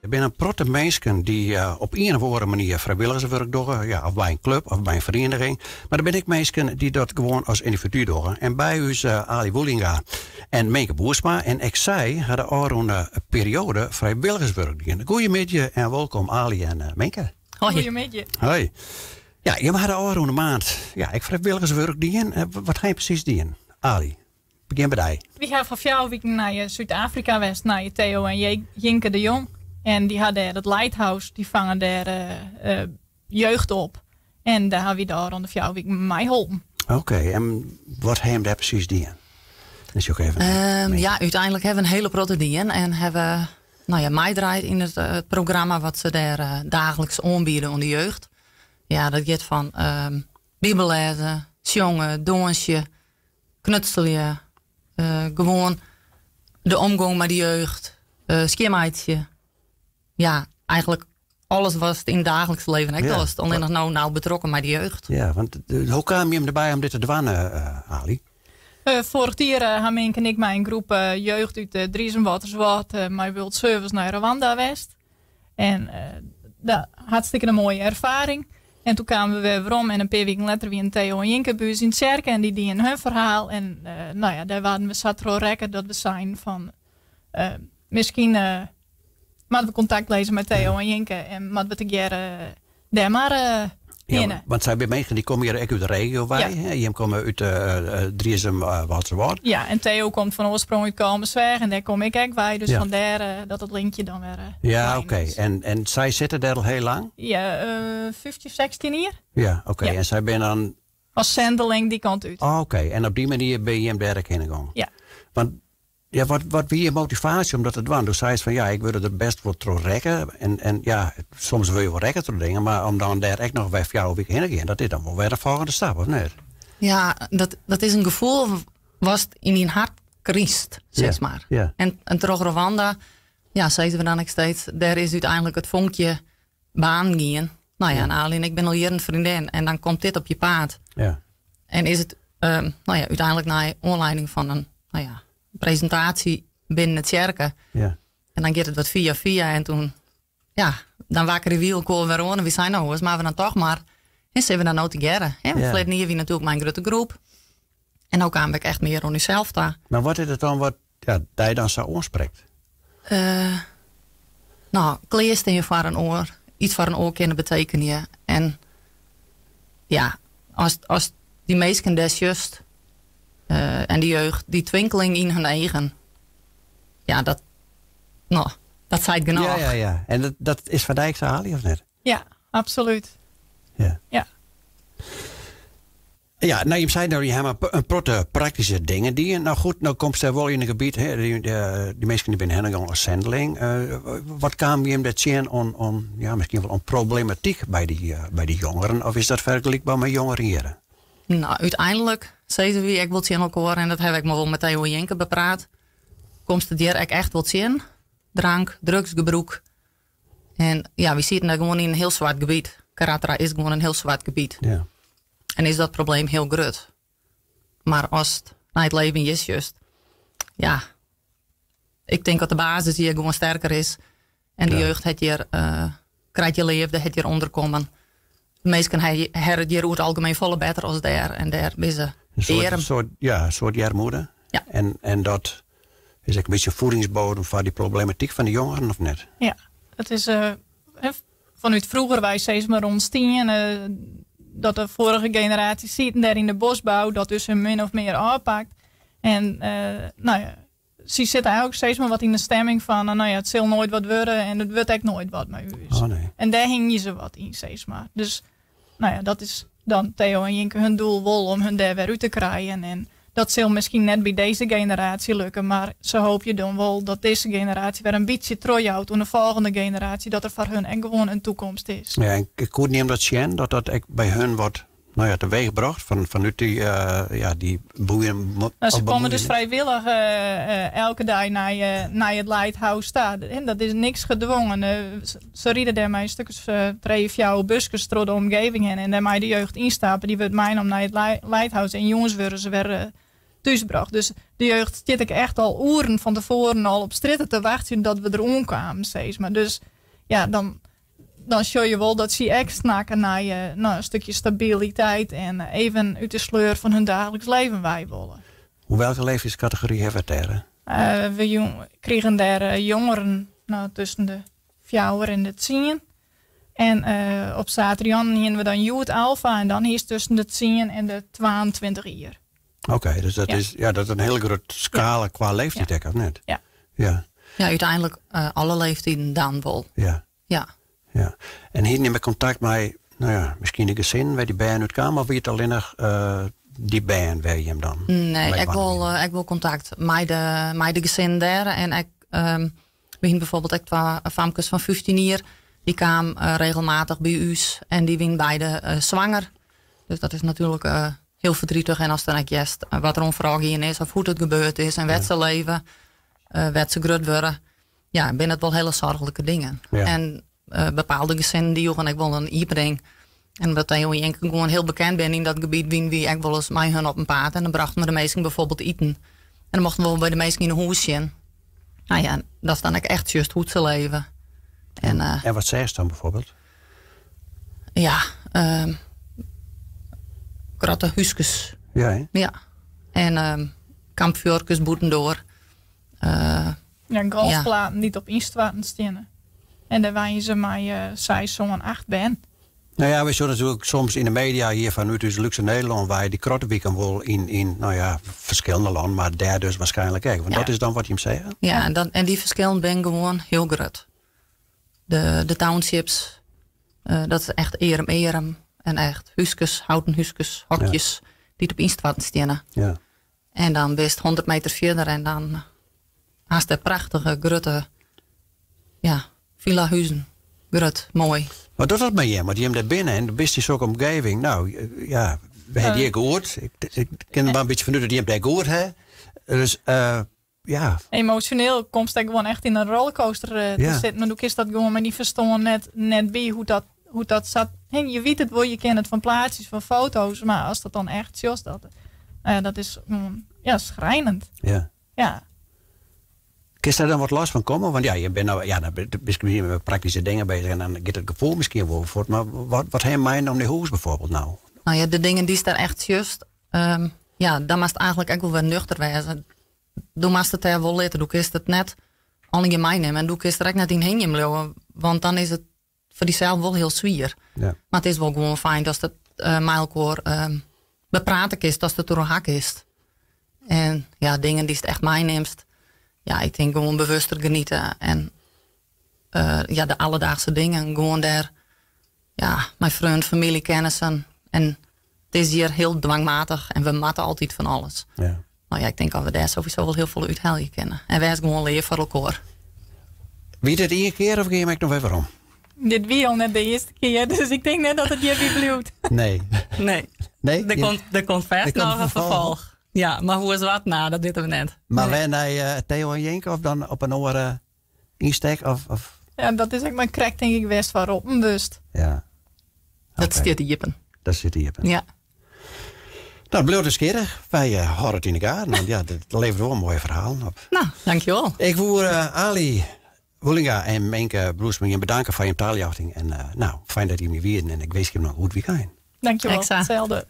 Der binne in protte minsken dy't op ien of oare manier frijwilligerswurk dogge, ja, of by in klup of by in ferieniging. Mar der binne ek minsken dy't dat gewoan as yndividu dogge. En by ús Aly Woelinga en Minke Boersma. En ek sy ha de ôfrûne perioade frijwilligerswurk dien. Goeiemiddei en wolkom Aly en Minke. Hoi. Goeiemiddei. Hoi. Ja, jimme ha de ôfrûne maand ja, ek frijwilligerswurk dien. Wat ha je presys dien? Aly, begjin by dy. Wy ha foar 4 wiken nei Súd-Afrika west, nei Theo en Jinke de Jong. En dy ha dêr it Lighthouse, dy fange dêr jeugd op. En dêr ha wy dêr oan de 4 wiken mei holpen. Oké, en wat ha jim dêr presys dien? Is ook even Ja, úteinlik ha we in hiele protte dien en ha we, nou ja, meidraaid yn it programma wat se dêr daagliks oanbiede oan de jeugd. Ja, dat giet fan bibel lêze, sjonge, dânsje, knutselje, gewoan de omgong mei de jeugd, skjinmeitsje. Ja, eigentlik alles wat yn it daagliks leven ek dochst. Allinnich no nau betrokken mei de jeugd. Ja, want hoe kaam jim derby om dit te dwaan, Aly? Foarich jier ha Minke en ik mei in groep jeugd út Driezum-Wâlterswâld mei World Service nei Rwanda west. En dat hartstikke in moaie erfaring. En doe kamen we wer werom en in pear wiken letter wienen Theo en Jinke by ús yn tsjerke en dy dienen hun ferhaal. En nou ja, dêr waarden we sa troch rekke dat we seinen fan miskien moatte we kontakt lizze mei Theo en Jinke en moatte we tegearre dêr mar hinne. Ja, want sy binne minsken dy komme hjir ek út de regio wei. Ja. Jim komme út Driezum Wâlterswâld. Ja, en Theo komt fan oarsprong út Kollumersweach en dêr kom ik ek wei. Dus fandêr dat it linkje dan wer. Ja, oké. En sy sitte dêr al hiel lang? Ja, 15, 16 jier. Ja, oké. En sy binne dan As sendeling dy kant út. Oh, oké. En op dy manier binne jim dêr ek hinne gong? Ja. Want ja, wat wie je motivaasje om dat te dwaan? Do seist fan ja, ik wurd der bêst wol troch rekke. En ja, soms wurde je wol rekke troch dingen, mar om dan dêr ek noch wer 4 wiken hinne gean, dat is dan wol wer de folgjende stap, of net? Ja, dat is in gefoel watst yn dyn hert krijst, sis mar. En troch Rwanda, ja, sizze we dan ek steeds, dêr is úteinlik it fonkje baan gien. Nou ja, en Aly en ik bin al jierren freondin en dan komt dit op je paad. En is it, nou ja, úteinlik nei oanlieding fan in, nou ja, presintaasje binnen de tsjerke. En dan giet it wat fia fia en toen, ja, dan wakkere wy elkoar wer oan en wy seinen, no, moatte we dan toch mar, en sille we dan no tegearre. Hè? Want ferleden jier wie natuerlik mei in grutte groep. En no kamen we ek echt mear oan ússels ta. Mar wat is it dan wat, ja, dy dan sa oansprekt? No, klearstean foar in oar, iets foar in oar kinne betekenje. En ja, as dy minsken dêr sjochst en de jeugd, dy twinkeling yn hun eagen, ja, dat, no, dat seit genôch. Ja. En dat is foar dy ek sa, Aly, of net? Ja, absolút. Ja. Ja, no, jim seinen al, je hawwe in protte praktyske dingen dien. No goed, no komst dêr wol yn in gebiet, hè, dy minsken dy binne hinne gong as sendeling. Wat kaam jim dêr tsjin oan, ja, miskien wol oan problematyk by dy jongeren? Of is dat fergelykber mei jongeren hjir? No, úteinlik sizze wy ek wol tsjin elkoar, en dat ha ik mar wol mei Theo en Jinke bepraat, komst it hjir ek echt wol tsjin. Drank, drugsgebrûk. En ja, wy sieten dêr gewoan yn in hiel swart gebiet. Karatra is gewoan in hiel swart gebiet. En is dat probleem hiel grut. Mar ast nei it leven hjir sjochst, ja, ik tink dat de basis hjir gewoan sterker is. En de jeugd hat hjir, krijt hjir leafde, hat hjir ûnderkommen. De minsken ha it hjir oer it algemien folle better as dêr. En dêr binne se earm. Ja, in soart earmoede. Ja. En dat is ek in bytsje voedingsbodem foar dy problematyk fan de jongeren, of net? Ja, it is fanút froeger wy sis mar ûntstien dat de foarige generaasje sieten dêr yn de bosbou, dat is hun min of mear ôfpakt. En nou ja, sy sitte eigentlik steeds mar wat yn de stemming fan, nou ja, it sil noait wat wurde en it wurdt ek noait wat mei ús. Oh, nee. En dêr hingje se wat yn, sis mar. Dus, nou ja, dat is dan Theo en Jinke hun doel wol om hun dêr wer út te krijen. En dat sil miskien net by dizze generaasje lukke, mar se hoopje dan wol dat dizze generaasje wer in bytsje trochjout oan de folgjende generaasje dat der foar hun ek gewoan in toekomst is. Ja, en koenen jim dat sjen, dat dat ek by hun wat, nou ja, teweech brocht fanút dy, ja, dy boeien? No, se komme dus frijwillich elke dei nei it Lighthouse ta. En dat is niks gedwongen. Se ride dêr mei in stik as trije, fjouwer buskes troch de omgeving hinne en dêr mei de jeugd ynstappe. Dy wurdt meinommen nei it Lighthouse en jûns wurde se wer thúsbrocht. Dus de jeugd stiet ek echt al oeren fan tefoaren al op strjitte te wachtsjen dat we der oankamen, sis mar. Dus. Ja, dan sjoch je wol dat sy ek snakke nei no, in stikje stabiliteit en even út de sleur fan hun daagliks leven wei wolle. Oer welke leeftydskategory hawwe we it dêr? We krigen dêr jongeren, no, tusken de 4 en de 10. En op saterdei hiene we dan Youth Alpha en dan hiest tusken de 10 en de 22 jier. Oké, dus dat is, ja, dat is in hiele grutte skala kwa leeftyd ek, of net? Ja. Ja, úteinlik alle leeftiden dan wol. Ja. En hiene jim kontakt mei, no ja, miskien de gesinnen wêr't dy bern út kamen, of wie it allinnich dy bern wêr jim dan Nee, mei ik dwaande wol, wiene? Ik wol kontakt mei de gesinnen dêr. En ik, we hiene byfoarbyld ek twa famkes fan 15 jier. Dy kamen regelmatich by ús en dy wiene beide swanger. Dus dat is natuerlik hiel verdrietig. En ast dan ek hearst wat der oan foarôf gien is, of hoe't it gebeurd is en wêr't se leve, wêr't se grut wurde. Ja, binne it wol hiele soarchlike dingen. En bepaalde gesinnen dy joegen ek wol in iepening. En omdat Theo en Jenke gewoan hiel bekend binne yn dat gebiet, wiene wy ek wolris mei hun op 'en paad. En dan brochten we de minsken byfoarbyld iten. En dan mochten we wol by de minsken yn 'e hûs sjen. No ja, dat is dan ek echt just hoe't se leve. En En wat seist dan byfoarbyld? Ja, grutte húskes. Ja, hè? Ja. En kampfjurkes bûtendoar. Ja, golfplaten dy't op ynstoarten steane. En dêr wenje se mei 6, 7, 8 bern. No ja, we sjogge natuerlik soms yn de media hjir fanút ús lúkse Nederlân wei dy krottewiken wol yn, no ja, ferskillende lannen, mar dêr dus waarskynlik ek. Want dat is dan wat jim sizze? Ja, en dy ferskillen binne gewoan hiel grut. De townships, dat is echt earm, earm. En echt húskes, houten húskes, hokjes, dy't op ynstoarten steane. En dan bist 100 meter fierder en dan hast de prachtige, grutte, ja, villahuzen. Grut, moai. Wat docht dat mei jim? Want jim dêr binne en bist yn sokke omgeving. No, ja, we ha hjir goed. Ik kin der mar in bytsje fanút dat jim dêr goed ha. Dus ja. Emosjoneel komst ek gewoan echt yn in rollercoaster te sitten. Want do kinst dat gewoan mei dyn ferstân net by hoe't dat sit. Hè, je wit it wol, je kenne it fan plaatsjes, fan foto's, mar ast dat dan echt sjochst, dat is gewoan, ja, schrijnend. Kinst dêr dan wat los fan komme? Want ja, je binne no, ja, dan bist miskien mei praktyske dingen beuzich en dan giet it gefoel miskien wol fuort. Mar wat ha meinommen nei hûs byfoarbyld no? No ja, de dingen dy'tst dêr echt sjochst, ja, dan moatst eigentlik ek wol wer nuchter wêze. Do moatst it dêr wol litte. Do kinst it net allegear meinimme en do kinst der ek net yn hingjen bliuwe, want dan is it foar dysels wol hiel swier. Mar it is wol gewoan fijn datst it mei elkoar beprate kinst, datst it deroer ha kinst. En ja, dingen dy'tst echt meinimst, ja, ik tink gewoan bewuster genietsje en ja, de alledaagske dingen gewoan dêr, ja, mei freonen, famylje, kennissen. En it is hjir hiel dwangmatich en we moatte altyd fan alles. No ja, ik tink dat we dêr sowieso wol hiel folle úthelje kinne. En wês gewoan leaf foar elkoar. Wie dit ien kear of gean je ek noch wer werom? Dit wie al net de earste kear, dus ik tink net dat it hjirby bliuwt. Nee. Nee. Nee? Der komt fêst Der komt noch in in ferfolch. ferfolch. Ja, mar hoe is wat? No, dat witte we net. Mar wer nei Theo en Jenke of dan op in oare ynstek? Of? Ja, dat is ek mar krekt tink ik wêr'tst foar roppen wurdst. Dat stiet iepen. Dat stiet iepen. Ja. No, it bliuwt nijsgjirrich. Wy hâlde it yn de gaten. Want ja, dat leveret wol in moaie ferhalen op. No, dankjewol. Ik wol Ali Woelinga en Minke Bloemsma jim betanke foar jim taljochting. En no, fijn dat jim hjir wiene. En ik winskje jim noch in goed wykein. Dankjewol. Eksakt. Itselde.